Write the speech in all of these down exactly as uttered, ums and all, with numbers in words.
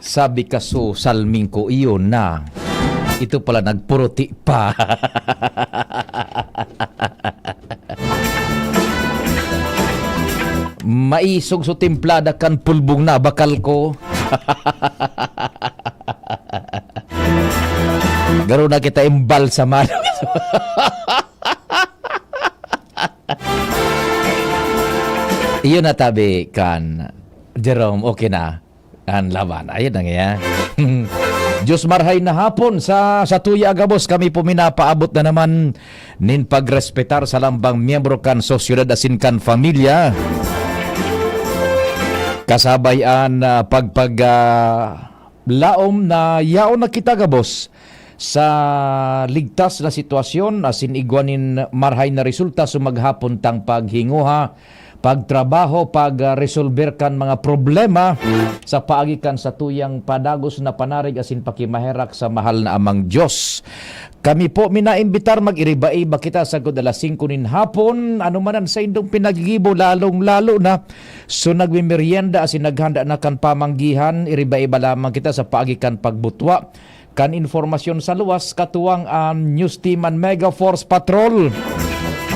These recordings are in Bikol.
Sabi ka, "So, salming ko, iyon na. Ito pala, nagpuruti pa." Maisog so timplada kan pulbong na bakal ko. Garo na kita imbalsamado. Iyon na tabi kan Jerome, okay na. An laban. Ayun na nga. Diyos marhay na hapon sa, sa tuya gabos. Kami po minapaabot na naman nin pagrespetar sa lambang miyembro kan sosyedad asin kan pamilya. Kasabay an, ah, pagpag, ah, laom na yaon na kita gabos sa ligtas na sitwasyon asin igwa nin marhay na resulta sa maghapon tang paghinguha, pagtrabaho, pagresolber kan mga problema sa paagi kan satuyang padagos na panarig asin pakimaherak sa mahal na Amang Dios. Kami po minaimbitar, mag-iriba-iba kita sagkod alas singko nin hapon. Ano man an saindong pinaggibo, lalong-lalo na so nagmemeryenda asin naghanda na kan pamanggihan, iriba-iba lamang kita sa paagi kan pagbutwa kan impormasyon sa luwas, katuwang an news team, an Mega Force Patrol.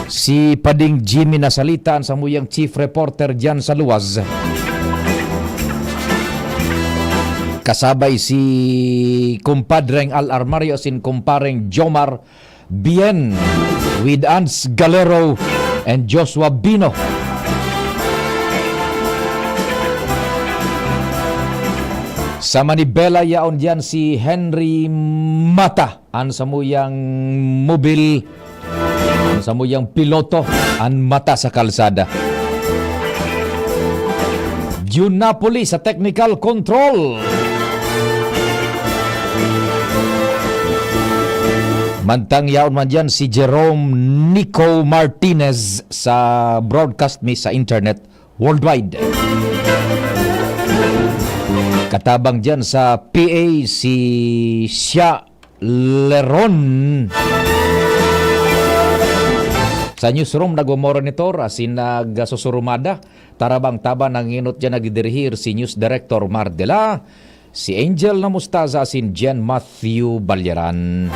Si Pading Jimmy Nasalita an samuyang chief reporter diyan sa luwas. Kasabay si kumpadreng Al Armario asin kumpareng Jomar Bien with Ans Galero and Joshua Bino. Sa manibela, yaon diyan si Henry Mata, an samuyang mobil, an samuyang piloto, an mata sa kalsada. Jun Napoli sa technical control. Mantang yaon man diyan si Jerome Nico Martinez sa broadcast mi sa internet worldwide. Katabang diyan sa P A si Sha Leron. Sa newsroom, nagmo-monitor asin nagsusurumada. Tarabang taba, nanginot diyan, nagdidirihir si News Director Mardela, si Angel Namustaza asin Jen Matthew Balyaran.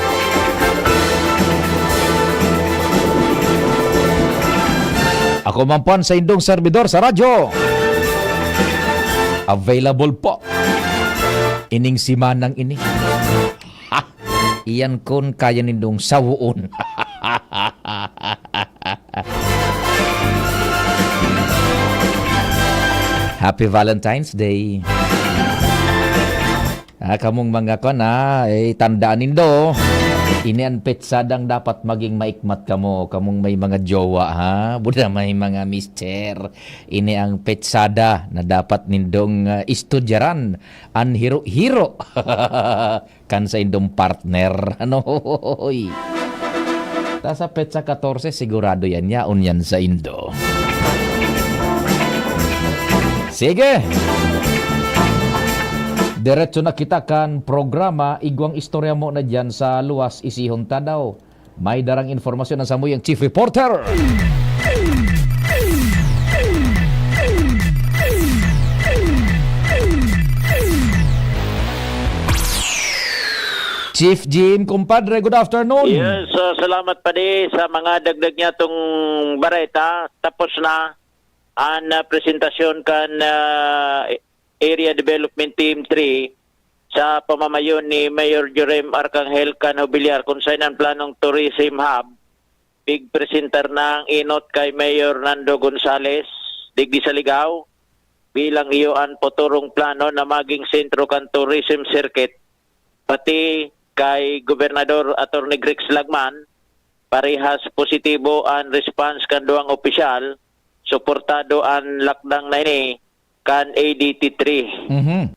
Ako man po an saindong serbidor sa radyo. Available po ining simanang ini. Ha! Iyan kun kaya nindong sawoon. Happy Valentine's Day. Ah, kamong mga kwan, ah, eh, tandaan nindo, ini an petsadang dapat maging maikmat kamo, kamong may mga jowa, ha? Buda may mga mister. Ini ang petsada na dapat nindong, ah, estudyaran, an hiro-hiro kan saindong partner. Ano, hoy? Ta sa petsa katorse, sigurado yan, yaon yan saindo. Sige. Diretso na kita kan programa. Igwang istorya mo na diyan sa luwas, isihon ta daw. May darang informasyon ang samuyang chief reporter. Chief Jim, kumpadre, good afternoon. Yes, ah, salamat, Padi, sa mga dagdag niya tong bareta. Tapos na an, ah, presentasyon kan, ah, Area Development Team three sa pamamayon ni Mayor Jurem Arcangel Can Jobillar, kun saen an planong tourism hub, pigpresentar na an enot kay Mayor Nando Gonzales digdi sa Ligao, bilang iyo an futurong plano na maging sentro kan tourism circuit, pati kay Gobernador Attorney Grex Lagman, parehas positibo an response kan duwang opisyal, suportado an lakdang na ini kan A D T three. Mhm.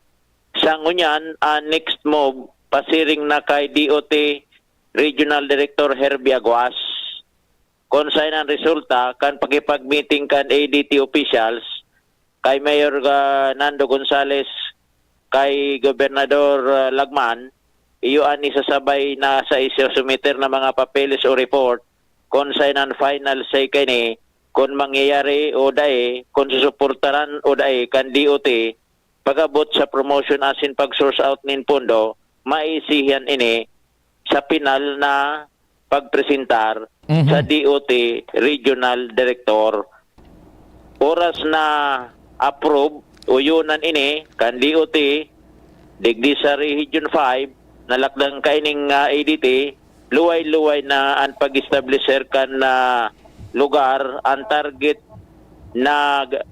Sa ngunyan, an next move, pasiring na kay D O T Regional Director Herbie Aguas. Kun saen an resulta kan pakipag-meeting kan A D T officials kay Mayor, ah, Nando Gonzales, kay Gobernador, ah, Lagman, iyo an isasabay na sa isusumiter na mga papeles o report kun saen an final say kaini, kun mangyayari o dai, kun susuportaran o dai kan D O T pag-abot sa promotion asin pag-source out nin pondo, maisihan ini sa pinal na pagpresentar Mhm. sa D O T Regional Director. Oras na approve, uyonan ini kan D O T, digdi sa Region five, nalakdan kaining, ah, A D T, luway-luway na an pag-establisher kan, ah, lugar, ang target na g-,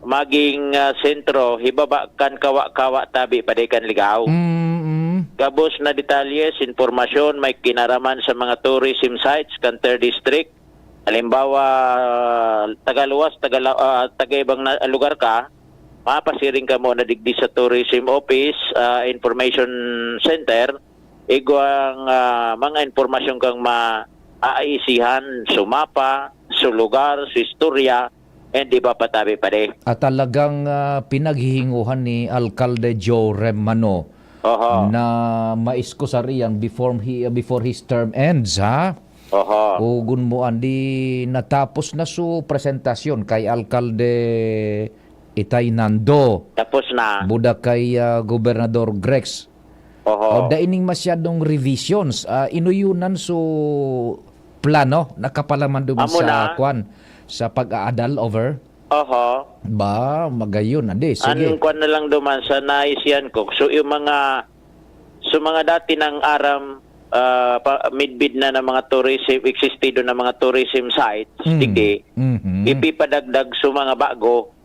maging, ah, sentro, hibaba kan Kawa-Kawa tabi pa kan Ligao. Mm, mm. Gabos na detalye, impormasyon, may kinaraman sa mga tourism sites kan third district. Halimbawa, tagaluwas, tagala-, ah, taga-ibang na, lugar ka, mapasiring ka muna digdi sa Tourism Office, ah, Information Center, igwang, ah, mga impormasyon kang maaisihan, sumapa, su lugar, su istorya, and iba pa tabi pa di. At talagang, ah, pinaghihinguhan ni Alkalde Joe Rem Mano Oho. na maiskusar iyan before he, before his term ends, ha? Oho. Ugon mo, Andy, natapos na su presentasyon kay Alkalde Itay Nando. Tapos na. Buda kay, ah, Gobernador Grex. Oho. O, dai ning masyadong revisions. Ah, inuyonan su plano, nakapalaman duman Amo sa na. kwan, sa pag-aadal over? Oho. Ba, magayon, Andy. Sige. An kwan na lang duman sa naisihan ko. So, yung mga, so mga dati nang aram, ah, pa, midbid na ng mga tourism, existido na mga tourism sites, Mm. digdi, Mhm. ipipadagdag sa mga bago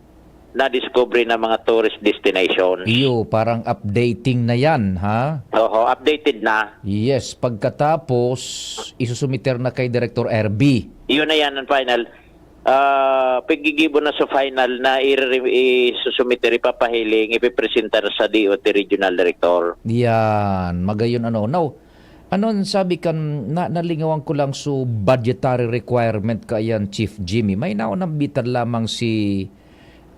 na discovery na mga tourist destinations. Iyo, parang updating na yan, ha? Oho, updated na. Yes, pagkatapos, isusumiter na kay Director R B. Iyon na yan ang final. Ah, paggigibo na sa final na i-, isusumiter, ipapahiling, ipipresentar sa D O T Regional Director. Yan, magayon ano. Now, ano ang sabi kan, na, nalingawan ko lang su budgetary requirement kaiyan, Chief Jimmy. May naunambitan lamang si,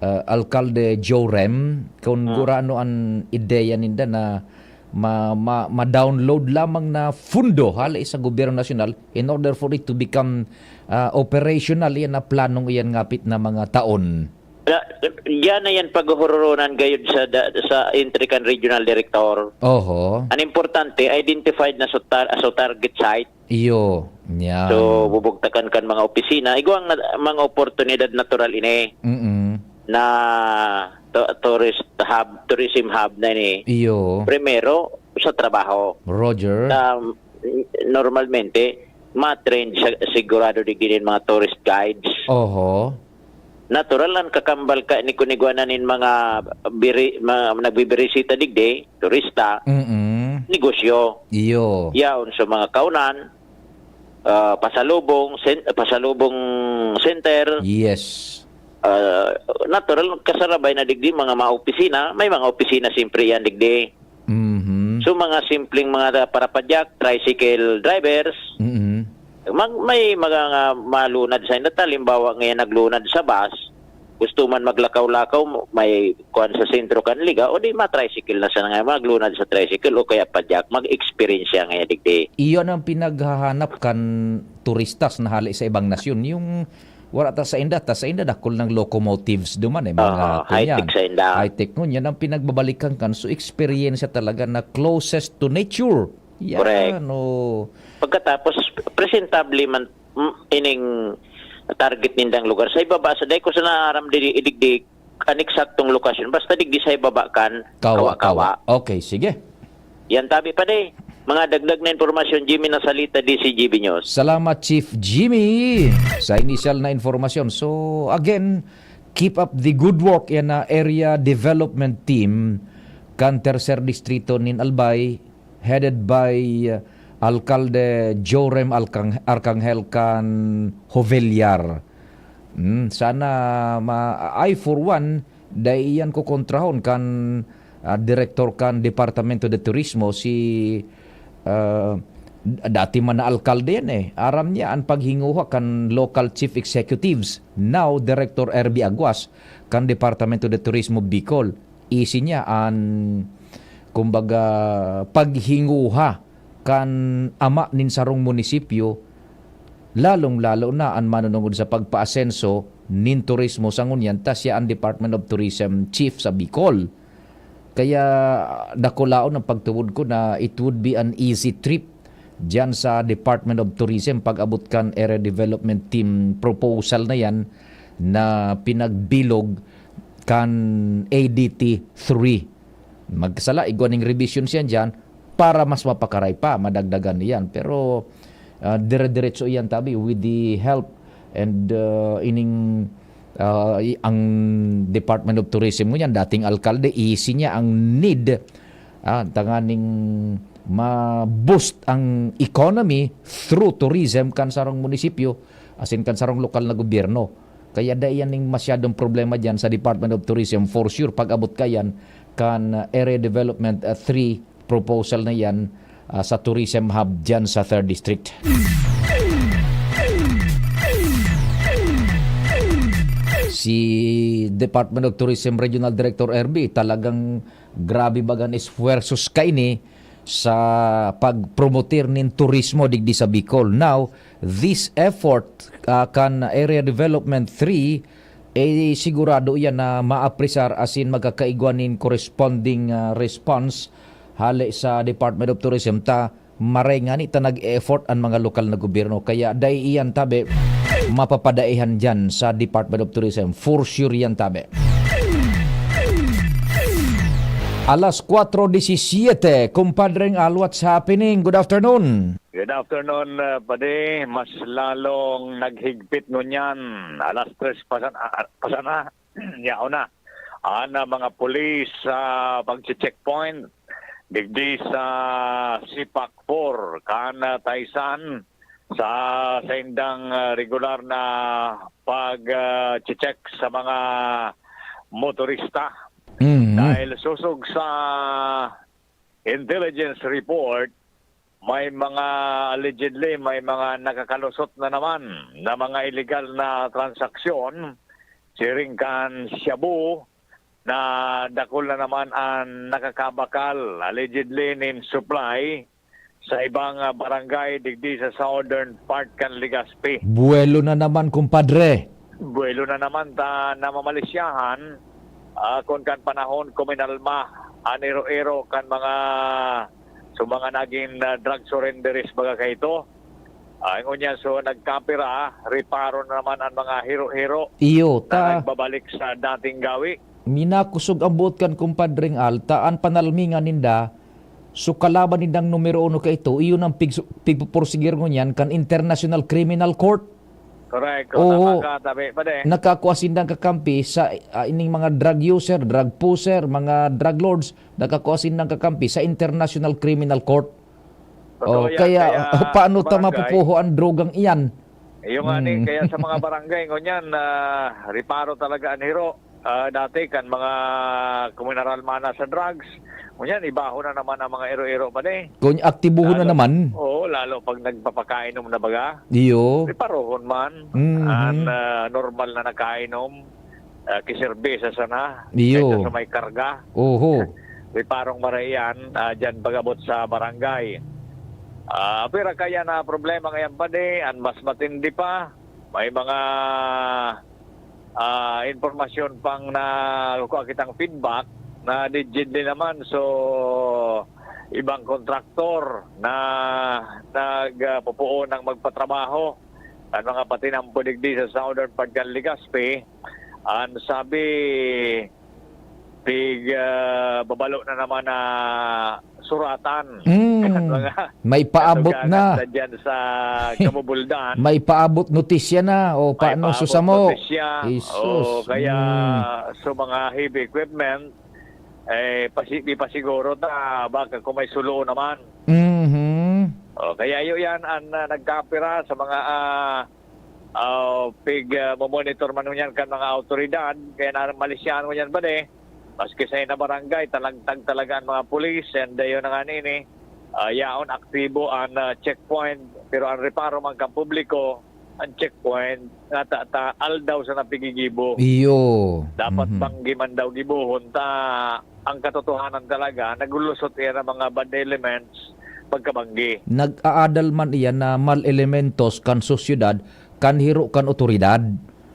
ah, Alkalde Joe Rem, kung Hmm. gurano an ideya ninda na ma-, ma-, ma-download lamang na fundo hali sa gobyerno nasyonal in order for it to become, ah, operational, iyan na planong iyan ngapit na mga taon. Da-, diyan na yan paghuhurunan gayud sa da-, sa entry kan regional director. Oho. Ang importante, identified na sa tar-, sa target site. Iyo, yan. So, bubugtakan kan mga opisina. Igwang na, mga oportunidad natural ini Mm-mm. na to-, tourist hub, tourism hub na ini. Iyo. Primero, sa trabaho. Roger. Na, normalmente, ma-train sa, sigurado digdi nin mga tourist guides. Oho. Natural lang kakambal ka ni kunigwanan nin mga biri-, mga nagbibirisita digdi, turista, Mm-mm. negosyo. Iyo. Yaon sa mga kaunan, ah, pasalubong, sen-, pasalubong center. Yes. Ah, natural, kasarabay na digdi, mga, mga opisina. May mga opisina, siyempre, yan digdi. Mhm. So, mga simpleng mga parapadyak, tricycle drivers, Mhm. mag-, may mga nga malunad sa inda. Halimbawa, ngayon naglunad sa bus, gusto man maglakaw-lakaw, may kuwan sa sentro kan Liga, o di ma-tricycle na siya nga, maglunad sa tricycle o kaya padyak, mag-experience siya ngayon digdi. Iyon ang pinaghahanap kan turistas na hali sa ibang nasyon. Yung wala ta sa inda, ta sa inda dakul nang locomotives duman eh, mga Aha, high-tech kunyan. Sa inda. High-tech ngunyan ang pinagbabalikan kan. So, eksperyensya talaga na closest to nature. Yan, Correct. oh. Pagkatapos, presentable man, mm, ining target nindang lugar. Sa ibaba, sa dai ko sa naaram diri, idigdig, an eksaktong lokasyon. Basta digdi sa ibaba kan Kawa-kawa. Kawa-kawa. Okay, sige. Yan tabi pa di. Mga dagdag na impormasyon, Jimmy Nasalita, D C G B News. Salamat, Chief Jimmy, sa inisyal na informasyon. So, again, keep up the good work yan na Area Development Team kan Tercer Distrito nin Albay, headed by, uh, Alkalde Jorem Alcang-, Arcangel kan Jovellar. Hmm, sana ma-, I for one, dai iyan kokontrahon kan, ah, direktor kan Departamento de Turismo, si, ah, dati man na alkalde yan eh. Aram niya an paghinguha kan local chief executives, now Director Erby Aguas, kan Departamento de Turismo Bicol. Isi niya an, kumbaga, paghinguha kan ama nin sarong munisipyo, lalong-lalo na an manunungod sa pagpaasenso nin turismo sa ngunyan, ta siya an Department of Tourism Chief sa Bicol. Kaya dakulaon ang pagtubod ko na it would be an easy trip diyan sa Department of Tourism pag-abot kan Area Development Team proposal na yan na pinagbilog kan A D T three. Magsala, igwa ning revision siya diyan para mas mapakaray pa, madagdagan niyan. Pero, ah, dire-diretso iyan, tabi, with the help and, ah, ining, ah, i-, ang Department of Tourism ngunyan, dating alkalde, isi niya ang need, ah, tanganing ma-boost ang economy through tourism kan sarong munisipyo, asin kan sarong lokal na gobyerno. Kaya dai yan ning masyadong problema diyan sa Department of Tourism, for sure, pag-abot kayan kan Area Development, ah, three proposal na yan, ah, sa tourism hub diyan sa Third District. Si Department of Tourism Regional Director R B, talagang grabe bagang esfuerzos kaini sa pagpromotir nin turismo digdi sa Bicol. Now, this effort, ah, kan Area Development three, eh, sigurado iyan na maapresar asin magkakaigwa nin corresponding, ah, response hale sa Department of Tourism ta maray ngani ta nag-e-effort an mga lokal na gobyerno. Kaya dai iyan tabi mapapadaihan diyan sa Department of Tourism. For sure yan tabi. Alas kwatro disisiete, Kumpadreng Al, what's happening? Good afternoon. Good afternoon, uh, Padi. Mas lalong naghigpit ngunyan. Alas tres pa sana, ah, pa sana. Yaon na. An, ah, mga pulis sa pagche-checkpoint digdi sa Sipak four kan, ah, Taysan sa saindang, ah, regular na pag, ah, che-check sa mga motorista. Mhm. Dahil sosog sa intelligence report, may mga, allegedly, may mga nakakalusot na naman na mga iligal na transaksyon, siring kan shabu, na dakul na naman an nakakabakal, allegedly, nin supply sa ibang, ah, barangay digdi sa southern part kan Legazpi. Buwelo na naman, kumpadre. Buwelo na naman ta namamalisyahan, ah, kun kan panahon kuminalma an ero-ero kan mga, so, mga nagin, ah, drug surrenderies, baga, kaito. Ah, ngunyan, so, nagkapira, reparo na naman an mga hero-hero Iyo, na ta nagbabalik sa dating gawi. Minakosog ang buot kan kumpadreng Al, ta an panalmingan ninda, so, kalaban nindang numero uno kaito, iyon ang pigsu-, pigpupursige ngunyan kan International Criminal Court. Correct. O, tama Oo. ka, tabi, padi. Nakakua sindang kakampi sa, ah, ining mga drug user, drug pusher, mga drug lords, nakakua sindang kakampi sa International Criminal Court. Totoo O, yan. kaya, Kaya, paano ta barangay, mapupuho ang drogang iyan? Iyo nga ni, Mm. kaya sa mga barangay, ngunyan, ah, reparo talaga an hero. Ah, dati kan mga kuminaralma na sa drugs, ngunyan, ibaho na naman ang mga ero-ero pa ni. Kun aktibuhon na Lalo, naman. Oo, lalo pag nagpapakainom na baga. Iyo. Reparohon man Mhm. an, ah, normal na nakainom, ah, kiserbesa sana, Iyo. kaysa sa may karga. Oho. Reparong mara iyan, ah, diyan pag-abot sa barangay. Ah, pero kaya na problema ngayon pa di, an mas matindi pa, may mga, ah, impormasyon pang na kuha kitang feedback na digit din naman. So, ibang kontraktor na nagpupuon ng magpatrabaho kan mga patinampo digdi sa southern part kan Legazpi, an sabi, pig, ah, babalo na naman na suratan. Mm. Kan mga May paabot katugangan na. na dyan sa Kabubuldan. May paabot notisya na. O, May paano paabot susamo? notisya. Jesus. O, kaya Mm. sa mga heavy equipment, eh, pasi-, ipasiguro ta, baka kung may sulo naman. Mhm. O, kaya yun yan, ang, ah, nagkapira sa mga, ah, ah, pig, ah, momonitor man ngunyan kan mga awtoridad, kaya na malisyahan ngunyan ba di? Maski sa ina barangay, talagtag talaga ang mga pulis, and, ah, yun na nga nini, ah, yaon aktibo ang, ah, checkpoint, pero ang reparo man kan publiko, ang checkpoint, nga ta, ta, aldaw sa napigigibo. Iyo. Dapat Mhm. banggi man daw gibohon ta, ang katotohanan talaga, naglulusot iyan ang mga bad elements pagkabanggi. Nag-aadal man iyan na mal elementos kan sosyedad, kan hiro kan otoridad.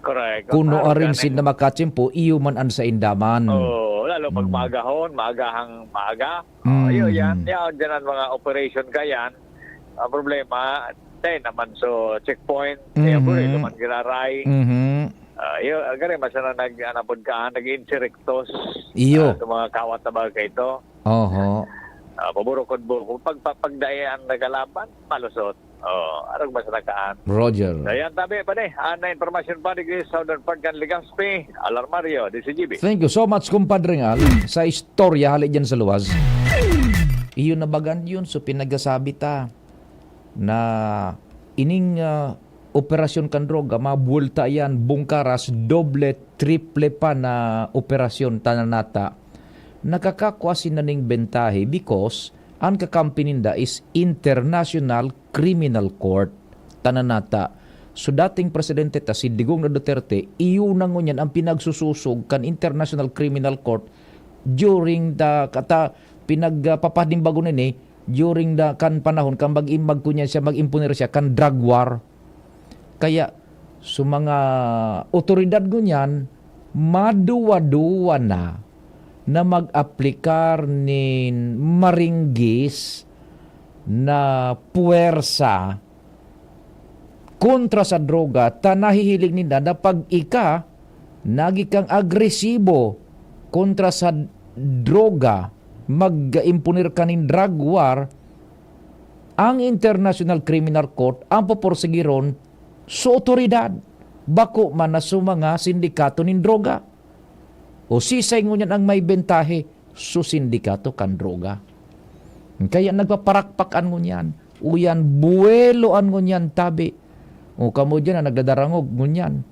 Correct. Kuno Ang arin aruganan. sinda makatsimpo, iyo man an sainda man. Oo, Lalo pag Mm. maagahon, maagahang maaga. Oh, Mm. yun, yan. Yan, dyan ang mga operation ka yan. Ang problema, tayo naman so checkpoint, kaya Mhm. Burilo man giraray. Mhm. Ah, yun, agari, mas na nag-, anapod ka, nag-insurrectos. Iyo. Ah, sa mga kawat na bagay ito. Oho. Ah, paburukod-burukod. Pag, pag, pagdaian nagalaban, malusot. Oh, arog mas nakaan. Roger. Ayan, tabi pa ni. Ana impormasyon pa, digdi sa Southern Part kan Legazpi, Alarmario, D C G B. Thank you so much, Compadre Ngal, sa istorya hali dyan sa luwas. Iyo na bagan yun, so pinagasabi ta na ining, ah, operasyon kan droga, mabuwelta yan, bungkaras, doble, triple pa na operasyon, tananata. Nakakakwa sinda ning bentahe because an kakampi ninda is International Criminal Court. Tananata. So, dating presidente ta, si Digong na Duterte, iyo na ngunyan ang pinagsususog kan International Criminal Court during the, kata, pinagpapanimbago nini, during the, kan panahon, kan mag-, mag-, kunyan siya, mag-imponer siya, kan drug war. Kaya, so mga otoridad ngunyan, maduwa-duwa na na mag-aplikar nin maringgis na puwersa kontra sa droga, ta nahihiling ninda na pag ika nagi kang agresibo kontra sa droga, mag-imponer ka nin drug war, ang International Criminal Court ang pupursigi ron sa otoridad, bako man na sa mga sindikato nin droga. O sisay ngunyan ang may bentahe? Su sindikato kan droga. Kaya nagpaparakpak an ngunyan. Uyan, buwelo an ngunyan, tabi. O kamo dyan na nagdadarangog ngunyan.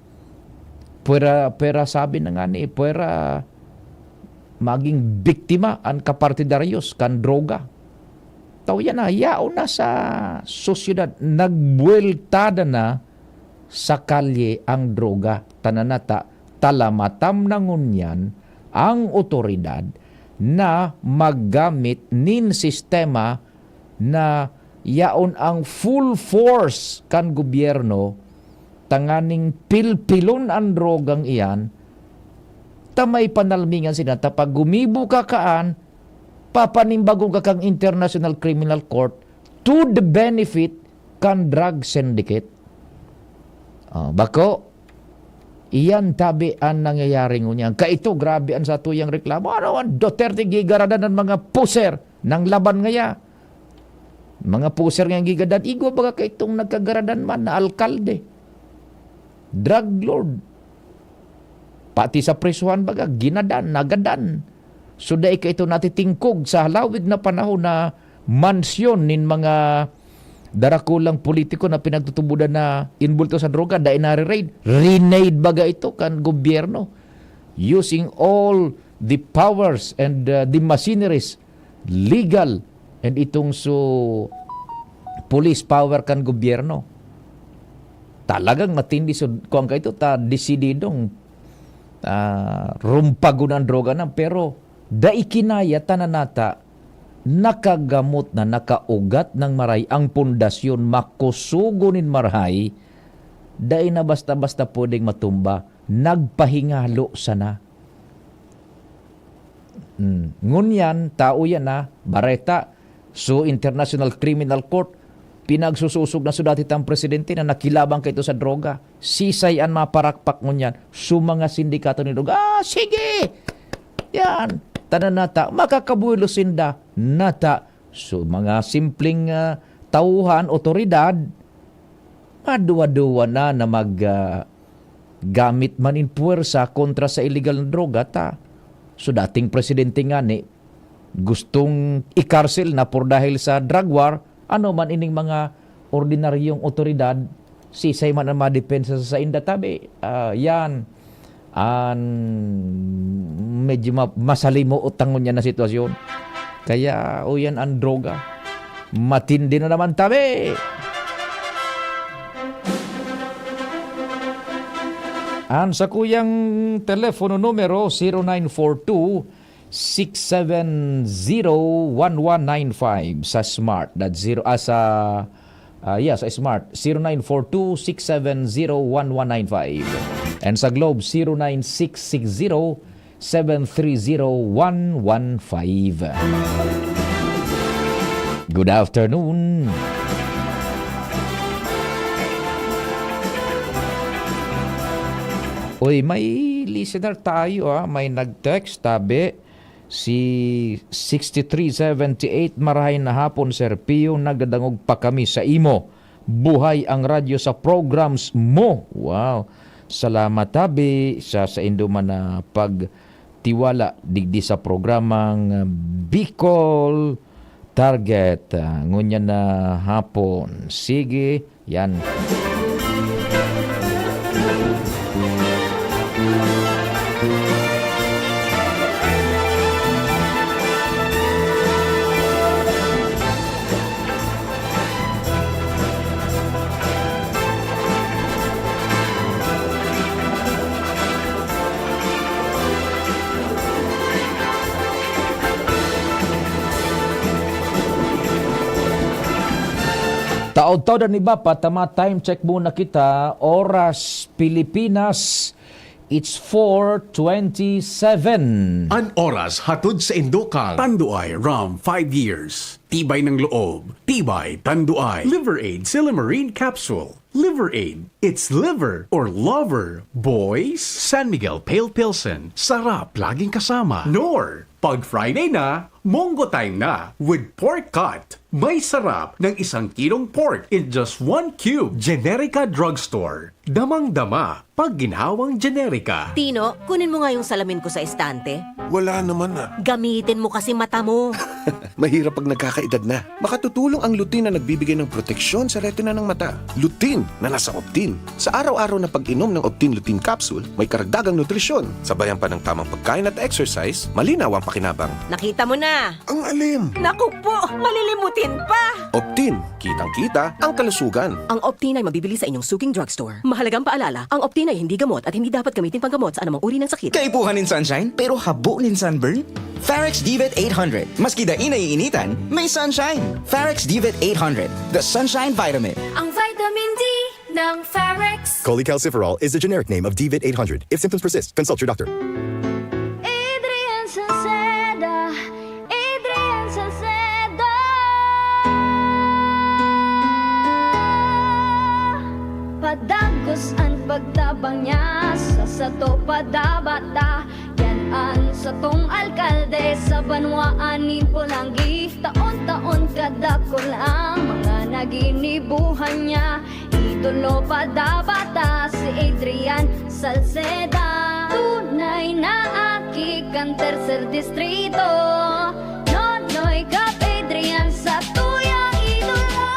Pwera, pwera sabi na nga ni, pwera maging biktima an kapartidaryos kan droga. Tao yan na, yaon na sa sosyedad, nagbuweltada na sa kalye ang droga. Tananata, talamatam na ngunyan ang otoridad na maggamit nin sistema na yaon ang full force kan gobyerno tanganing pilpilon an drogang iyan, ta may panalmingan sinda ta pag gumibo ka kaan, papanimbagon ka kan International Criminal Court to the benefit kan drug syndicate. Ah, bako, iyan tabi an nangyayari ngunyan. Kaito, grabe an satuyang reklamo. Ano an Duterte gigaradan an mga puser nang laban ngaya? Mga puser nga gigadan, igwa baga kaitong nagkagaradan man na alkalde. Drug lord. Pati sa presuhan baga, ginadan, nagadan. So, dai kaito natitingkog sa halawig na panahon na mansyon nin mga darakulang politiko na pinagtutubodan na inbulto sa droga, dai nare-raid. Rinaid baga ito kan gobyerno. Using all the powers and, uh, the machineries, legal, and itong so police power kan gobyerno. Talagang matindi so, kuwan ka ito, ta desididong, ah, rumpagon ang droga na, pero dai kinaya, tananata, nakagamot na, nakaugat ng maray ang pundasyon, makusugo nin marahay, dai na basta-basta pwedeng matumba, nagpahingalo sana. Hmm. Ngunyan, tao yan, ha, bareta. So, International Criminal Court, pinagsususog na so dati tang presidente na nakilabang kaito sa droga. Sisay an maparakpak ngunyan? So, mga sindikato ni droga. Ah, sige! Yan. Tanan nata, makakabuelo sinda. Nata, so, mga simpleng, ah, tauhan, otoridad, maduwa-duwa na na mag, ah, gamit man in puwersa kontra sa illegal na droga, ta. So, dating presidente ngani, gustong ikarsel na por dahil sa drug war, ano man ining mga ordinaryong otoridad, sisay man ang madepensa sa sainda, tabi, ah, yan, an medyo ma-, masalimuot tangon niya na sitwasyon. Kaya, o yan ang droga. Matindi na naman, tabi! Ang sakuyang telepono numero, zero nine four two, six seven zero, one one nine five sa Smart. That's zero, ah, sa, ah, yeah, sa Smart, zero nine four two, six seven zero, one one nine five. And sa Globe, zero nine six six zero, seven three zero one one five. Good afternoon. Uy, may listener tayo, ah. May nag-text, tabi, si sixty three seventy eight, "Marahay na hapon, Sir Pio, nagadangog pa kami sa imo. Buhay ang radyo sa programs mo." Wow. Salamat, tabi, sa saindo man na pagtiwala digdi sa programang Bicol Target, ah, ngunyan na hapon. Sige, yan. Taod-taod an iba pa, tama, time check muna kita. Oras, Pilipinas, it's four twenty-seven. An oras hatod saindo kan Tanduay, rum, five years. Tibay ng loob, tibay, Tanduay. Liver Aid, Silymarin Capsule. Liver Aid, it's liver or lover, boys. San Miguel Pale Pilsen, sarap laging kasama. Knorr, pag Friday na, Munggo Time na, with pork cut. May sarap ng isang kilong pork in just one cube. Generica Drugstore, damang-dama pag ginhawang Generica. Tino, kunin mo nga yung salamin ko sa estante. Wala naman, ah. Gamitin mo kasi mata mo. Mahirap pag nagkakaedad na. Makatutulong ang lutein na nagbibigay ng proteksyon sa retina ng mata. Lutein na nasa Optin. Sa araw-araw na pag-inom ng Optin Lutein Capsule, may karagdagang nutrisyon. Sabayan pa ng tamang pagkain at exercise, malinaw ang pakinabang. Nakita mo na! Ang alim! Naku po! Malilimutin pa! Optin, kitang-kita ang kalusugan. Ang Optin ay mabibili sa inyong suking drugstore. Mahalagang paalala, ang Optin ay hindi gamot at hindi dapat gamitin panggamot sa anumang uri ng sakit. Kaipuhan nin sunshine, pero habo nin sunburn? Farex Divet eight hundred. Maski dai naiinitan, may sunshine. Farex Divet eight hundred, the sunshine vitamin. Ang vitamin D ng Farex. Cholecalciferol is the generic name of Divet eight hundred. If symptoms persist, consult your doctor. Adrian Salceda, Adrian Salceda. Padagos an pagtabang niya sa sato, padabata. Yan an satong alkalde sa banwaan nin Polangui. Taon-taon kadakul ang mga naginibuhan niya. Idolo padabata si Adrian Salceda. Tunay na aki kan Tercer Distrito. Nonoy Cap Adrian, satuyang idolo.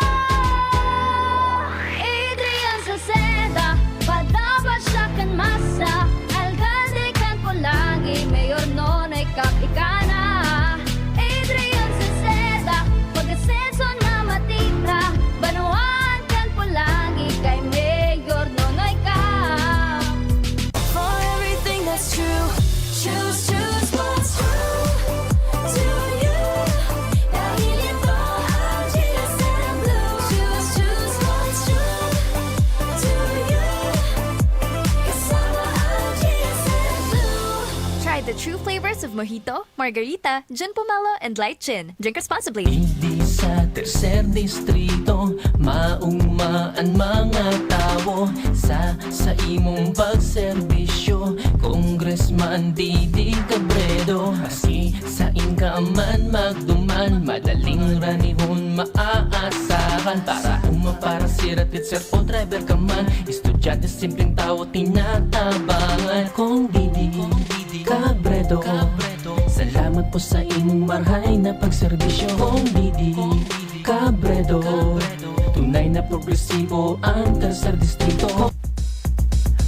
Adrian Salceda, padapat siya kan masa. Alkalde kan Polangui, Mayor Nonoy Cap ika na. Adrian Salceda, pag-asenso na matita. Banwaan kan Polangui kay Mayor Nonoy Cap. For everything that's true, choose, choose what's true to you. Dahil ito ang G S M Blue. Choose, choose what's true to you. Kasama ang G S M Blue. Try the true flavors of mojito, margarita, gin pomelo, and light gin. Drink responsibly. Digdi sa Tercer Distrito, mauma an mga tawo sa, sa imong pagserbisyo. Congressman Didi Cabredo, maski sain ka man magduman, madaling ranihon maaasahan. Para uma, para sira, teacher o driver ka man, estudyante, simpleng tawo, tinatabangan. Kong Didi Cabredo, salamat po sa imong marhay na pagserbisyo. Kong Didi Cabredo, tunay na progresibo ang Tercer Distrito.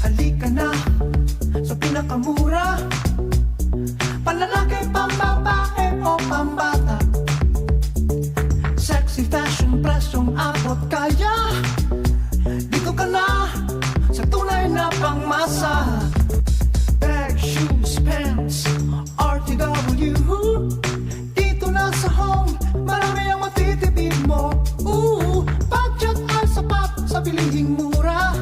Halika na sa pinakamura, panlalaki, pambabae o pambata. Sexy fashion, presyong abot kaya. Dito ka na sa tunay na pangmasa. Bag, shoes, pants, R T W. Dito na sa home, marami ang matitipid mo. Ooh, budget ay sapat sa bilihing mura.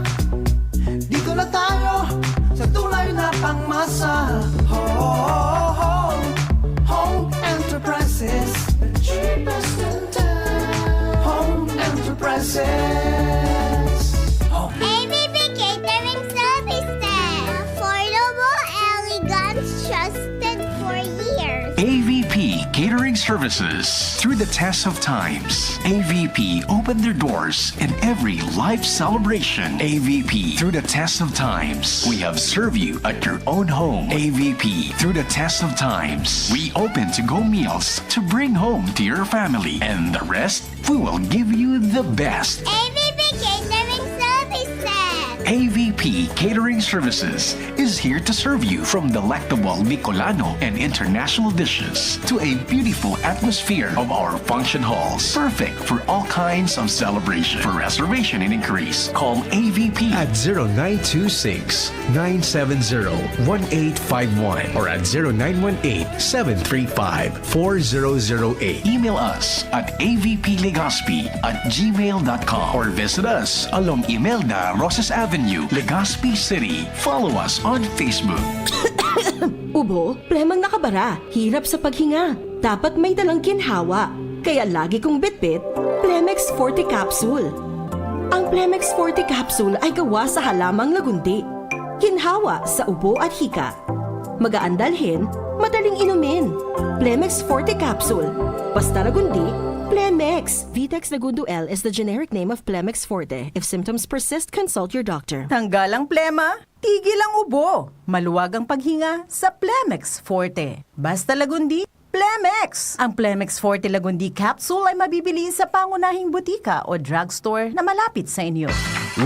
Dito na tayo sa tunay na pangmasa. Oh. Trusted for years. A V P Catering Services. Through the test of times, A V P opened their doors in every life celebration. A V P, through the test of times, we have served you at your own home. A V P, through the test of times, we open to-go meals to bring home to your family. And the rest, we will give you the best. A V P Catering Services. A V P Catering Services is here to serve you from delectable Bicolano and international dishes to a beautiful atmosphere of our function halls, perfect for all kinds of celebration. For reservation and inquiries, call A V P at zero nine two six, nine seven zero, one eight five one or at zero nine one eight, seven three five, four zero zero eight. Email us at A V P Legazpi at gmail dot com or visit us along Imelda Roses Avenue, Legazpi City. Follow us on Facebook. Ubo, plemang nakabara, hirap sa paghinga. Dapat may dalang ginhawa. Kaya lagi kong bitbit, Plemex Forte Capsule. Ang Plemex Forte Capsule ay gawa sa halamang lagundi. Ginhawa sa ubo at hika. Magaan dalhin, madaling inumin. Plemex Forte Capsule. Basta Lagundi, Plemex. Vitex Lagundo L is the generic name of Plemex Forte. If symptoms persist, consult your doctor. Tanggal ang plema, tigil ang ubo. Maluwag ang paghinga sa Plemex Forte. Basta Lagundi, Plemex! Ang Plemex Forte Lagundi Capsule ay mabibili sa pangunahing butika o drugstore na malapit sa inyo.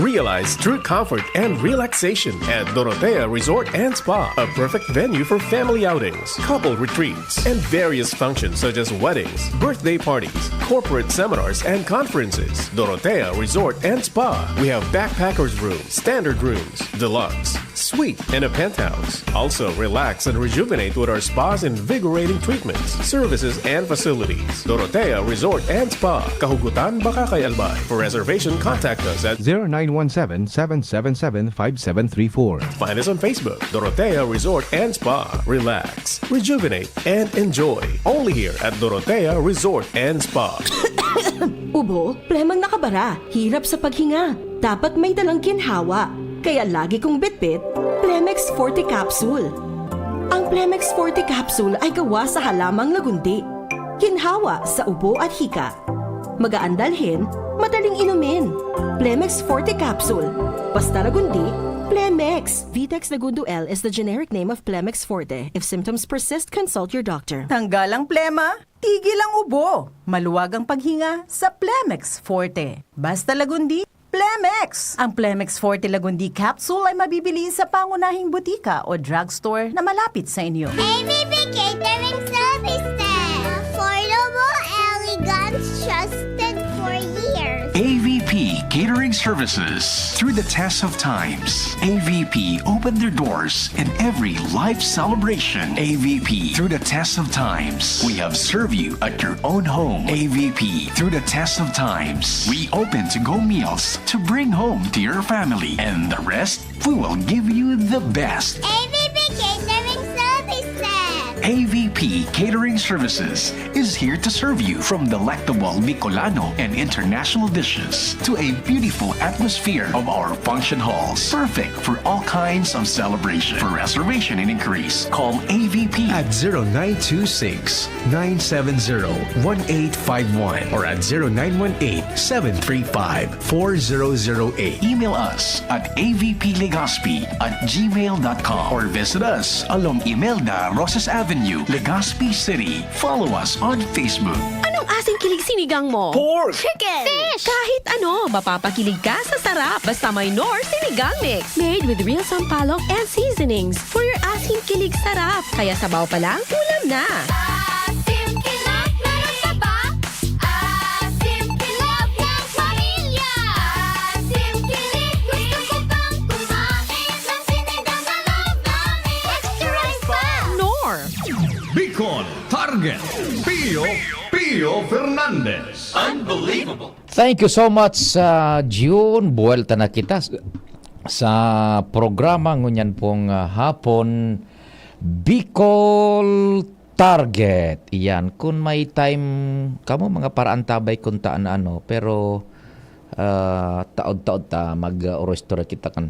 Realize true comfort and relaxation at Dorotea Resort and Spa, a perfect venue for family outings, couple retreats, and various functions such as weddings, birthday parties, corporate seminars, and conferences. Dorotea Resort and Spa. We have backpackers room, standard rooms, deluxe, suite, and a penthouse. Also, relax and rejuvenate with our spa's invigorating treatments, services, and facilities. Dorotea Resort and Spa, Kahugutan, Bacacay, Albay. For reservation, contact us at zero nine one seven, seven seven seven, five seven three four. Find us on Facebook, Dorotea Resort and Spa. Relax, rejuvenate, and enjoy. Only here at Dorotea Resort and Spa. Ubo, plemang nakabara, hirap sa paghinga. Dapat may dalang ginhawa. Kaya lagi kong bitbit, Plemex Forte Capsule. Ang Plemex Forte Capsule ay gawa sa halamang lagundi. Ginhawa sa ubo at hika. Magaan dalhin, madaling inumin. Plemex Forte Capsule. Basta Lagundi, Plemex. Vitex Lagundo L is the generic name of Plemex Forte. If symptoms persist, consult your doctor. Tanggal ang plema, tigil ang ubo. Maluwag ang paghinga sa Plemex Forte. Basta Lagundi, Plemex! Ang Plemex Forte Lagundi Capsule ay mabibili sa pangunahing butika o drugstore na malapit sa inyo. A V P Catering Services. Affordable, elegant, trusted for years. A V P Catering Services. Through the test of times, A V P opened their doors in every life celebration. A V P, through the test of times, we have served you at your own home. A V P, through the test of times, we open to-go meals to bring home to your family. And the rest, we will give you the best. A V P Catering Services. A V P Catering Services is here to serve you from delectable Bicolano and international dishes to a beautiful atmosphere of our function halls, perfect for all kinds of celebration. For reservation and inquiries, call A V P at zero nine two six, nine seven zero, one eight five one or at zero nine one eight, seven three five, four zero zero eight. Email us at A V P Legazpi at gmail dot com or visit us along Imelda Roses Avenue, Legazpi City. Follow us on Facebook. Anong asing kilig sinigang mo? Pork! Chicken! Fish! Kahit ano, mapapakilig ka sa sarap. Basta may Knorr Sinigang Mix. Made with real sampalok and seasonings. For your asing kilig sarap. Kaya sabaw pa lang, ulam na. Asim kilig, meron ka ba? Asim kilig ng pamilya. Asim kilig, gusto ko pang kumain ng sinigang na love mommy. Extra rice pa! Knorr! Bicol Target, Pio, Pio Fernandez. Unbelievable! Thank you so much, uh, June. Buwelta na kita s- sa programa ngunyan pong, uh, hapon, Bicol Target. Iyan, kung may time kamo, mga paraantabay kung taan na ano, pero, uh, taod-taod ta mag-, uh, orostora kita kan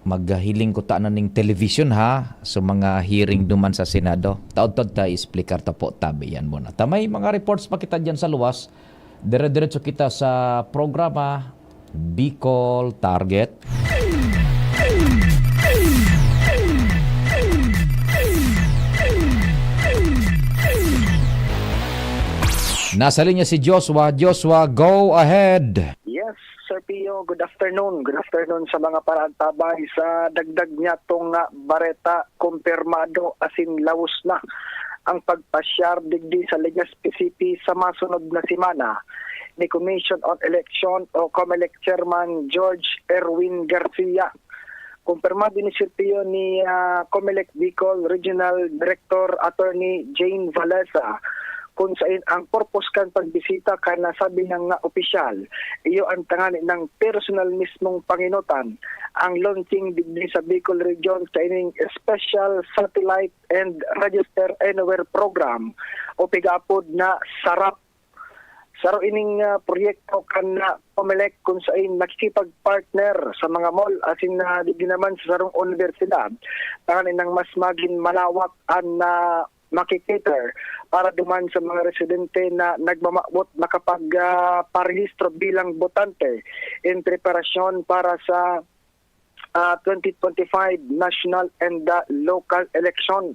Maghiling ko ta na ning television, ha, sa mga hearing duman sa Senado. Taod-taod ta explicar ta po tabi yan muna. Ta may mga reports pa kita dyan sa luwas. Dire-diretso kita sa programa Bicol Target. Nasa linya si Joshua. Joshua, go ahead. Yes, Sir Pio, good afternoon. Good afternoon sa mga paraantabay. Sa dagdag niya tong ah, bareta, kumpirmado asin lawos na ang pagpasyar digdi sa Legazpi City sa masunod na semana ni Commission on Election o COMELEC Chairman George Erwin Garcia. Kumpirmado ni Sir Pio ni ah, COMELEC Bicol Regional Director Attorney Jane Valesa, kun sain ang purpose kan pagbisita kan nasabi na nga opisyal, iyo ang tangani ng personal mismong panginutan. Ang launching digdi sa Bicol Region kaining Special Satellite and Register Anywhere Program o pigaapod na SARAP. Saro ining ah, proyekto kan ah, COMELEC kun sain nakikipag-partner sa mga mall asin na digdi naman sa sarong unibersidad, tanganing mas magin malawak an ah, makikater para duman sa mga residente na nagmamawot makapag ah, parehistro bilang botante in preparasyon para sa ah, twenty twenty-five national and ah, local election.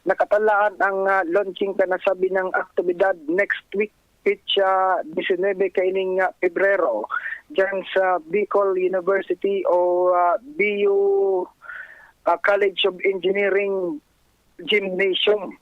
Nakatalaan ang ah, launching kan nasabi na aktibidad next week, petsa disinebe kaining ah, Pebrero, dyan sa Bicol University o ah, B U ah, College of Engineering Gymnasium,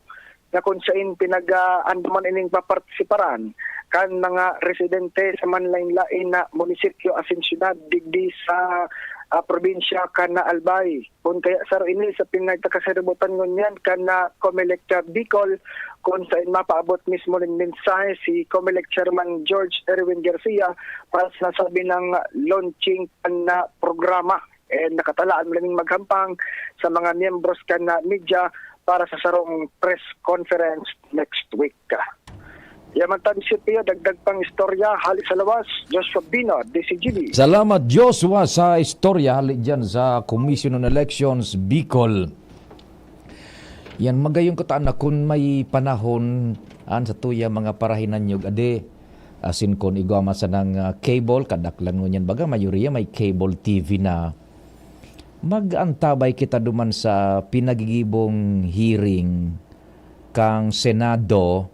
na kun sain pinag-aandaman ining papartisiparan kan mga residente sa manlaen-laen na munisipyo asin syudad digdi sa ah, probinsya kan Albay. Kun kaya saro ini sa pinagtakasaributan ngunyan kan ah, COMELEC Bicol, kun sain mapaabot mismo nin mensahe si COMELEC Chairman George Erwin Garcia para sa nasabi ng launching kan ah, programa. And nakatalaan man ning maghampang sa mga miyembros kan ah, media para sa sarong press conference next week. Yaman tabi, Sir Pio, dagdag pang istorya hali sa lawas, Joshua Bino, D C G B. Salamat, Joshua, sa istorya hali dyan sa Commission on Elections, Bicol. Yan, magayong kataan na kun may panahon an sa tuya mga parahinanyog ade, asin kun igwa man sanang ah, cable, kadaklan ngunyan baga, mayoriya may cable T V na. Mag-antabay kita duman sa pinagigibong hearing kang Senado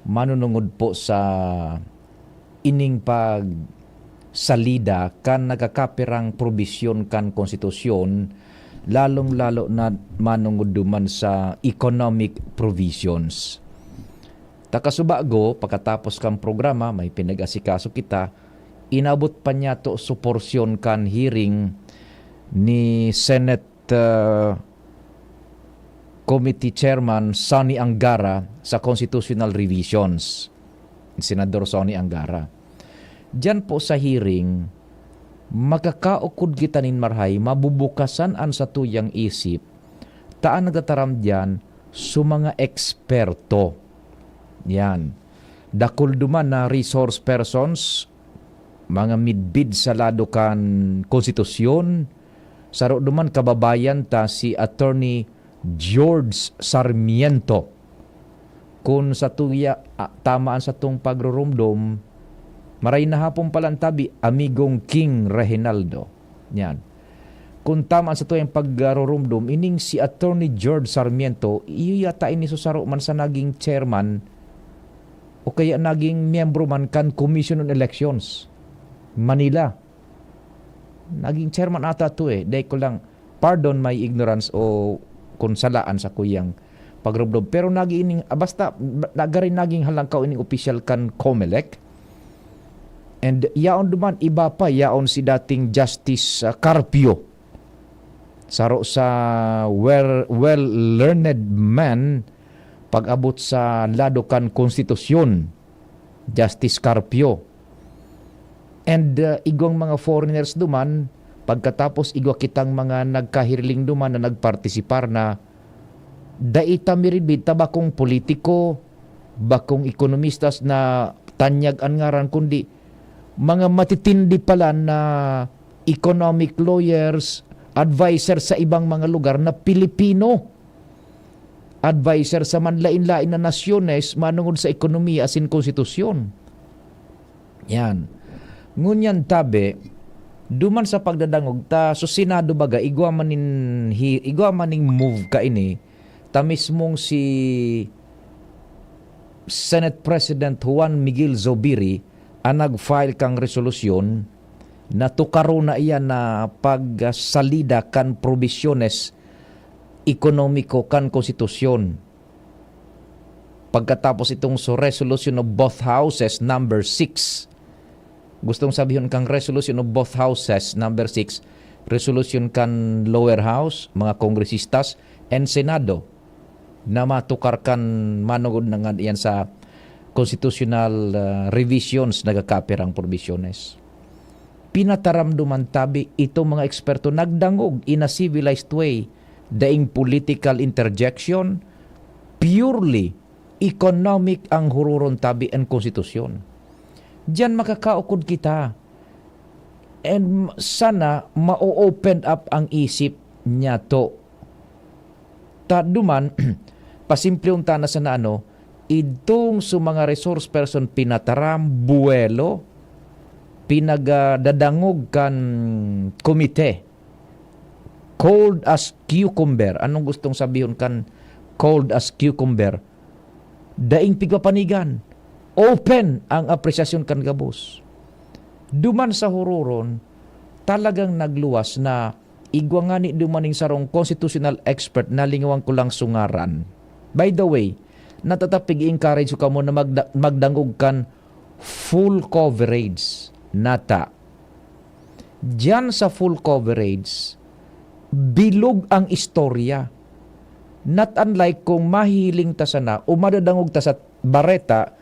manunungod po sa ining pagsalida kan nagkakapirang probisyon kan konstitusyon, lalong-lalo na manungod duman sa economic provisions. Takasubago, pagkatapos kan programa, may pinag-asikaso kita, inabot pa niyato sa porsyon kan hearing ni Senate ah, Committee Chairman Sonny Angara sa constitutional revisions. Senador Sonny Angara. Diyan po sa hearing, makakaukod kita nin marhay, mabubukasan an satuyang isip, ta an nagtataram diyan sa mga eksperto. Yan. Dakul duman na resource persons, mga midbid sa lado kan konstitusyon, saro duman kababayan ta si Attorney George Sarmiento. Kun sa tuya, ah, tama an satong pagrurumdom, maray na hapon pala an tabi, Amigong King Reginaldo. Yan. Kun tama an satuyang pagrurumdom, ining si Attorney George Sarmiento, iyo yata ini so saro man sa naging chairman o kaya naging miyembro man kan Commission on Elections, Manila. Naging chairman ata to eh. Dai ko lang, pardon my ignorance o kung sala an sakuyang pagrubdob. Pero naging, ah, basta, nagari naging halangkaw ining opisyal kan Comelec. And yaon duman, iba pa, yaon si dating Justice ah, Carpio. Saro sa well, well-learned man pag-abot sa lado kan konstitusyon, Justice Carpio. And uh, igwang mga foreigners duman, pagkatapos igwa kitang mga nagkahiriling duman na nagpartisipar na dai ta miribid ta bakong politiko, bakong ekonomistas na tanyag an ngaran, kundi mga matitindi pala na economic lawyers, adviser sa ibang mga lugar na Pilipino, adviser sa manlain-lain na nasyones manungod sa ekonomiya asin konstitusyon. Yan. Ngunyan tabi, duman sa pagdadangog ta, so Senado baga, igwa man nin hi-, igwa man ning move kaini, ta mismong si Senate President Juan Miguel Zubiri ang nag-file kang resolusyon na tukaron na iyan na pagsalida kan probisyones ekonomiko kan konstitusyon. Pagkatapos itong so Resolution of Both Houses number six, gustong sabihon kang Resolution of Both Houses number six, resolution kan Lower House, mga kongresistas, and Senado, na matukar kan manugod na nga iyan sa constitutional, ah, revisions na gakapirang probisyones. Pinataram duman tabi itong mga eksperto nagdangog in a civilized way, daing political interjection, purely economic ang huroron tabi an konstitusyon. Diyan makakaukod kita. And sana ma-open up ang isip niyato. Ta duman, pasimplihon ta na sana ano, idtong so mga resource person pinataram, buwelo, pinagdadangog kan komite. Cold as cucumber. Anong gustong sabihon kan cold as cucumber? Daing pigpapanigan. Open ang apresyasyon kan gabos. Duman sa huroron, talagang nagluwas na igwa ngani duman ning sarong constitutional expert na lingawan ko lang so ngaran. By the way, natatapig i-encourage ko kamo na magda-, magdangog kan full coverage nata. Diyan sa full coverage, bilog ang istorya. Not unlike kung mahihiling ta sana o madadangog ta sa bareta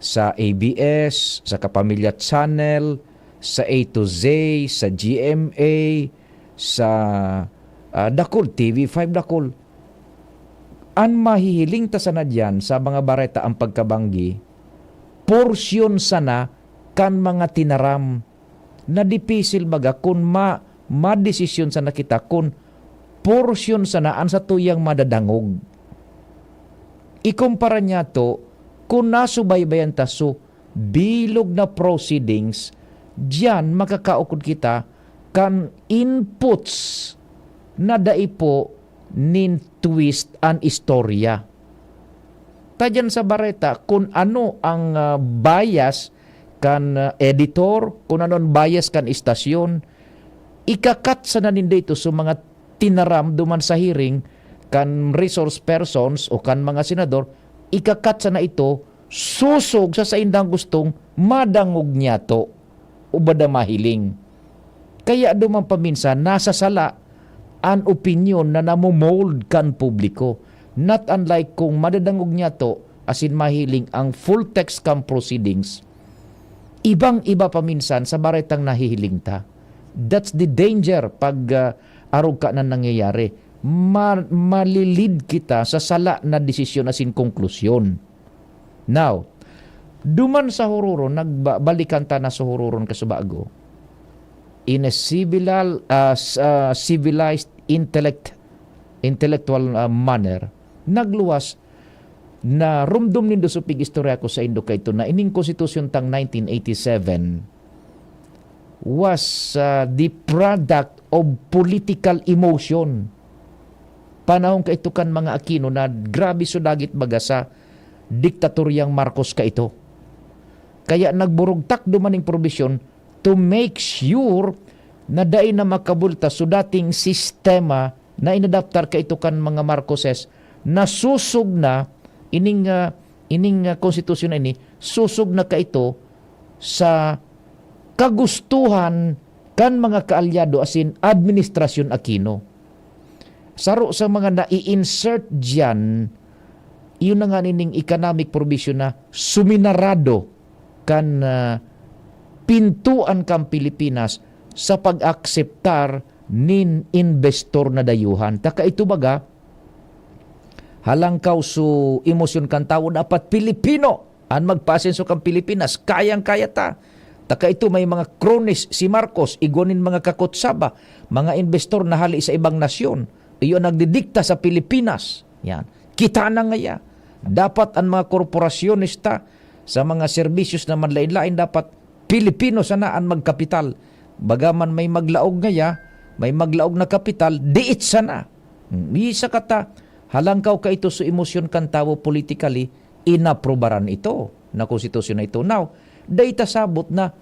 sa A B S, sa Kapamilya Channel, sa A to Z, sa G M A, sa, ah, dakul, T V five dakul. An mahihiling ta sana diyan sa mga bareta ang pagkabanggi, porsyon sana kan mga tinaram na dipisil baga kun ma-, madesisyon sana kita kun porsyon sana an satuyang madadangog. Ikumpara niyato kun nasubaybayan ta so bilog na proceedings, diyan makakaukod kita kan inputs na dai po nin twist an istorya. Ta diyan sa bareta, kun ano ang, ah, bias kan, ah, editor, kun ano ang bias kan istasyon, ika-cut sana ninda ito sa mga tinaram duman sa hearing kan resource persons o kan mga senador, ika-cut sana ito sosog sa saindang gustong madangog niyato o bada mahiling. Kaya duman paminsan nasasala an opinyon na namomold kan publiko. Not unlike kung madadangog niyato asin mahiling ang full text kan proceedings, ibang-iba paminsan sa baretang nahihiling ta. That's the danger pag, ah, arog ka na nangyayari. Ma-, malilid kita sa sala na desisyon asin konklusyon. Now, duman sa huroron, nagba-, balikan ta na sa huroron kasubago. In a civil, ah, s-, ah, civilized intellect, intellectual, ah, manner, nagluwas na rumdom nindo, supig istorya ko saindo kaito, na ining konstitusyon tang nineteen eighty-seven was, ah, the product of political emotion. Panahon kaito kan mga Aquino na grabe so dagit baga sa diktatoryang Marcos kaito. Kaya nagburugtak duman ning probisyon to make sure na dai na makabulta so dating sistema na inadaptar kaito kan mga Marcoses, na sosog na ining, ah, ining, ah, konstitusyon na ini, sosog na kaito sa kagustuhan kan mga kaalyado asin Administrasyon Aquino. Saro sa mga nai-insert diyan, iyon na nga nining economic provision na suminarado kan, ah, pintuan kan Pilipinas sa pag-akseptar nin investor na dayuhan. Ta kaito baga, halangkaw so emosyon kan tawo, dapat Pilipino an magpaasenso kan Pilipinas. Kayang-kaya ta. Taka ito may mga cronies si Marcos, igwa nin mga kakutsaba, mga investor na hali sa ibang nasyon. Iyo ang nagdidikta sa Pilipinas. Yan. Kita na ngaya. Dapat ang mga korporasyones ta sa mga serbisyos na manlain-lain, dapat Pilipino sana ang magkapital. Bagaman may maglaog ngaya, may maglaog na kapital, diit sana. Hmm, isa ka ta, halangkaw ka ito sa emosyon kan tawo politically, inaprubaran ito na konstitusyon na ito. Now, dai ta sabot na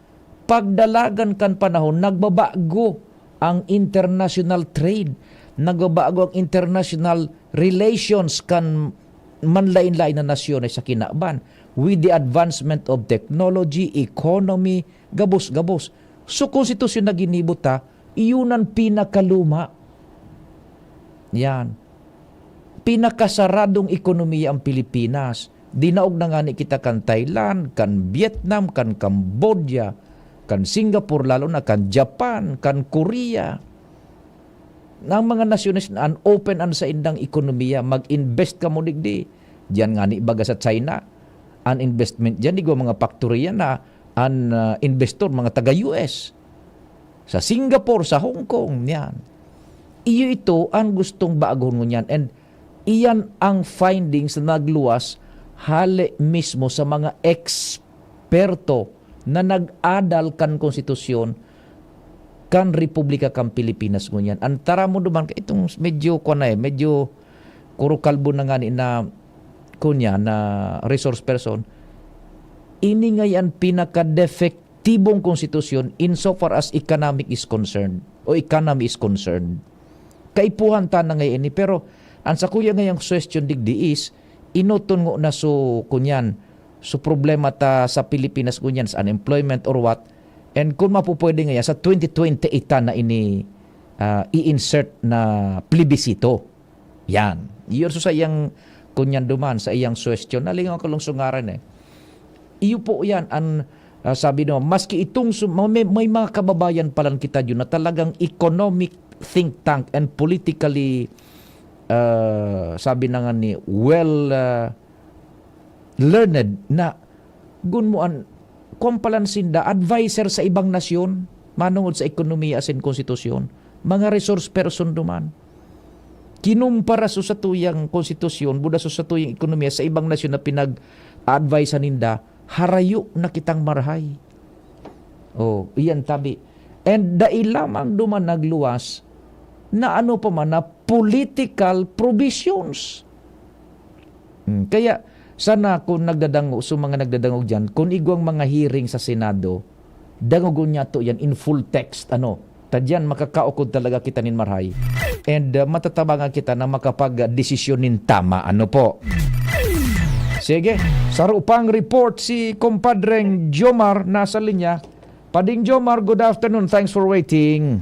pagdalagan kan panahon, nagbabago ang international trade, nagbabago ang international relations kan manlain-lain na nasyon sa kinaban, with the advancement of technology, economy, gabos-gabos. So, konstitusyon na ginibo ta, iyon ang pinakaluma. Yan. Pinakasaradong ekonomiya ang Pilipinas. Dinaog na ngani kita kan Thailand, kan Vietnam, kan Cambodia, kan Singapore, lalo na kan Japan, kan Korea. Na ang mga nasyones na an open an saindang ekonomiya, mag-invest kamo digdi. Diyan ngani baga sa China, an investment diyan, igwa mga factory yan na an, ah, investor, mga taga U S. Sa Singapore, sa Hong Kong, yan. Iyo ito ang gustong baguhon ngunyan. And iyan ang findings na nagluwas hale mismo sa mga eksperto na nag-adal kan konstitusyon kan Republika kan Pilipinas ngunyan. Ang taramon duman, itong medyo, kuwan na eh, medyo kurukalbo na ngani na, kunya, na resource person. Ini ngay an pinaka-defect tibong konstitusyon insofar as economic is concerned o economy is concerned. Kaipuhan ta na ngayon ini, pero ang sakuya ngayang question digdi is, inoton ngo na so, kunyan, so problema ta sa Pilipinas, kunyan, sa unemployment or what, and kung mapupwede ngaya, sa twenty twenty-eight ta na ini, ah, i-insert na plebisito. Yan. Iyo so sa iyang, kunyan duman, sa iyang suwestiyon, nalingaw ko lang sungaran eh. Iyo po yan, an, ah, sabi naman, maski itong su-, may, may mga kababayan palan kita dyan na talagang economic think tank and politically, ah, sabi na nga ni, well, ah, learned na gun mo an, kwan palan sinda, adviser sa ibang nasyon, manungod sa ekonomiya asin konstitusyon, mga resource person duman. Kinumpara so satuyang konstitusyon, buda so satuyang ekonomiya sa ibang nasyon na pinag-a-advisean ninda, harayo na kitang marahay. Oh, iyan tabi. And dai lamang duman nagluwas na ano pa man na political provisions. Hmm, kaya sana kung nagdadangog, so mga nagdadangog diyan, kung igwang mga hearing sa Senado, dangogon niya to yan in full text, ano. Ta diyan, makakaukod talaga kita nin marahay. And, uh, matatabangan kita na makapag-desisyon nin tama. Ano po? Sige, saro pang report si Compadreng Jomar nasa linya. Pading Jomar, good afternoon. Thanks for waiting.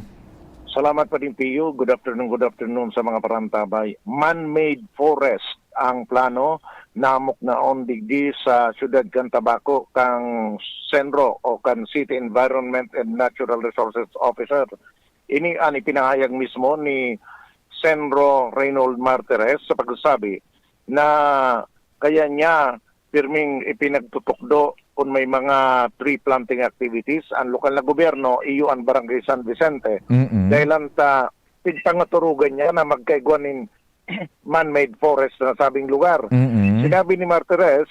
Salamat, Pading Pio. Good afternoon, good afternoon sa mga parantabay. Man-made forest ang plano namok naon digdi sa siyudad kan Tabaco kang CENRO o kan City Environment and Natural Resources Officer. Ini an ipinahayag mismo ni CENRO Reynold Martires sa pagsasabi na kaya niya pirming ipinagtutukdo kun may mga tree planting activities an lokal na gobyerno, iyo an Barangay San Vicente. Mm-mm. Dahil lang ta pigpangaturugan niya na magkaigwa nin man-made forest na sabing lugar. Mm-mm. Sinabi ni Martires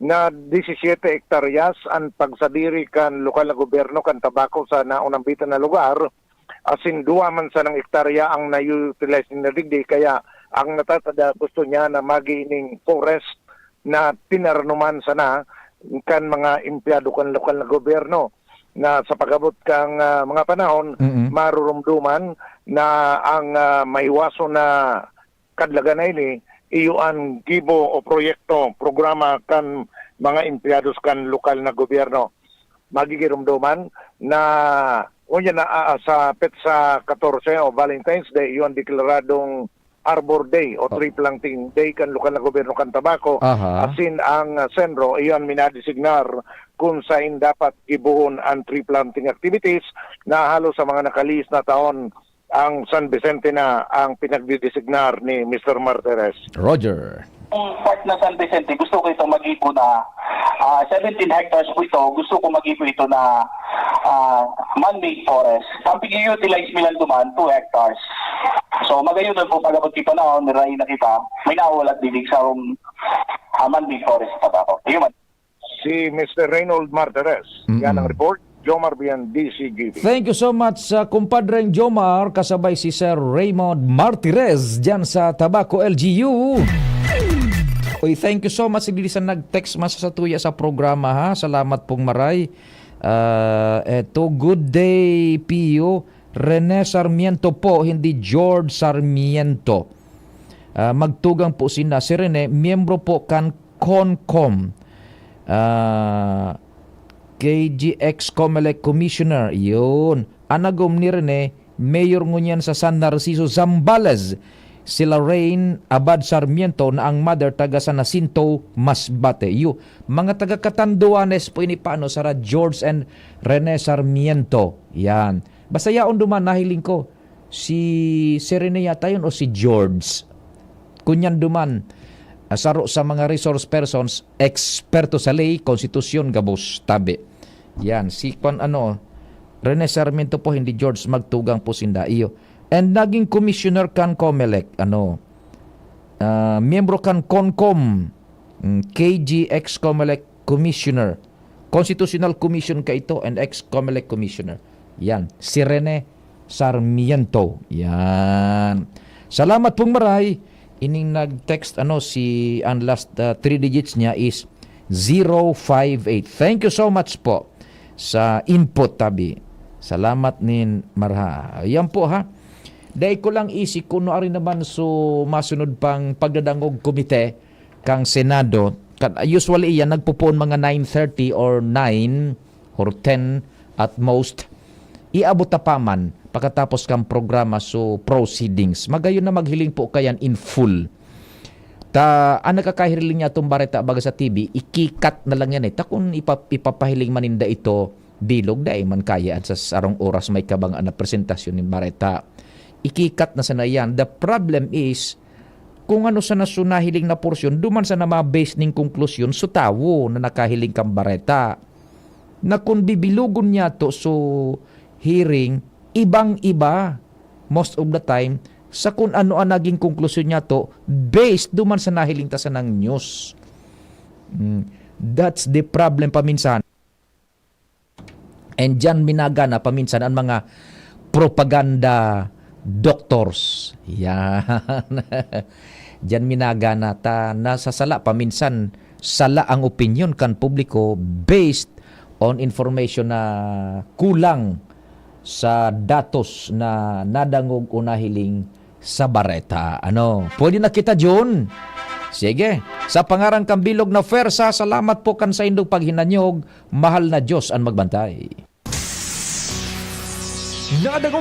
na disisiyete hektaryas an pagsadiri kan lokal na gobyerno kan Tabaco sa naunambitan na lugar, asin duwa man sanang hektarya ang na-utilize nila digdi, kaya ang natatada gusto niya na magiining forest na tinaranuman sana kan mga empleyado kan lokal na gobyerno, na sa pag-abot kang, ah, mga panahon, Mm-mm. marurumduman na ang, ah, mahiwason na kadlagan na ini, iyo an gibo o proyekto, programa kan mga empleyados kan lokal na gobyerno. Magigirumdoman na, unya na, ah, sa petsa katorse o Valentine's Day, iyo an deklaradong Arbor Day o Oh. Tree Planting Day kan lokal na gobyerno kan Tabaco. Aha. Asin ang, ah, CENRO, iyo an minadesignar kung sain dapat gibohon an tree planting activities na halos sa mga nakalihis na taon ang San Vicente na ang pinagdidesignar ni Mister Martires. Roger. Yung part na San Vicente, gusto ko ito mag-ipo na ah, seventeen hectares po ito. Gusto ko mag-ipo ito na ah, man-made forest. Ang pag-utilize nila duman, two hectares. So, magayon po, pag-abot kita na, oh, niray na kita, may nawalat didig sa um, ah, man-made forest sa Tabaco. Yun man. Si Mister Reynold Martires. Mm-mm. Yan ang report. Jomar Bian, D C G B. Thank you so much, uh, kumpadreng Jomar, kasabay si Sir Raymond Martires dyan sa Tabaco L G U. Uy, thank you so much, sigli sa nag-text mas sa tuya sa programa, ha. Salamat pong maray. Uh, eto, good day, Pio. Rene Sarmiento po, hindi George Sarmiento. Ah, magtugang po sinda. Si Rene, miyembro po kan CONCOM. Ah, K G ex Comelec Commissioner. Yun. Anagom ni Rene, mayor ngunyan sa San Narciso, Zambales. Sila Rain Abad Sarmiento na ang mother taga San Jacinto, Masbate. Yu, mga taga Catanduanes po ini paano, Sara George and Rene Sarmiento. Yan. Basta yaon duman, nahiling ko. Si Serene yata yun o si George. Kunyan duman, ah, saro sa mga resource persons, eksperto sa ley, konstitusyon, gabos, tabi. Yan, si kwan ano, Rene Sarmiento po, hindi George, magtugang po sinda. Iyo. And naging commissioner kan Comelec, ano, ah, miyembro kan CONCOM, mm, K G ex Comelec commissioner. Constitutional Commission ka ito and ex-Comelec Commissioner. Yan, si Rene Sarmiento. Yan. Salamat pong maray. Ining nag-text, ano, si, ang last uh, three digits niya is zero five eight. Thank you so much po sa input, tabi. Salamat nin marha. Yan po, ha. Dai ko lang isip kung ano ari naman so masunod pang pagdadangog komite kang Senado. Usually iyan nagpupuon mga nine thirty or nine or ten at most. Iabot ta pa man pakatapos kang programa so proceedings. Magayon na maghiling po kayan in full. Ta, ang nakakahiling niya itong bareta baga sa T V, ikikat na lang yan eh. Ta kung ipa, ipapahiling man ninda ito, bilog dai man kaya at sa sarong oras may kabang na presentasyon ng bareta. Ikikat na sana yan. The problem is, kung ano sa nasunahiling na porsyon, duman sa na ma-base ning konklusyon so tawo na nakahiling kan bareta. Na kung bibilugon niya to, so hearing, ibang-iba, most of the time, sa kung ano ang naging konklusyon niya to, based duman sa nahiling ta sa nang news. Mm, that's the problem paminsan. And dyan minagana paminsan ang mga propaganda doctors. Yan. Diyan minagana ta nasasala paminsan sala ang opinyon kan publiko based on information na kulang sa datos na nadangog o nahiling sa bareta. Ano? Pwede na kita, Jun? Sige. Sa pangaran kan bilog na pwersa, salamat po kan saindong paghinanyog. Mahal na Diyos ang magbantay. Nadangog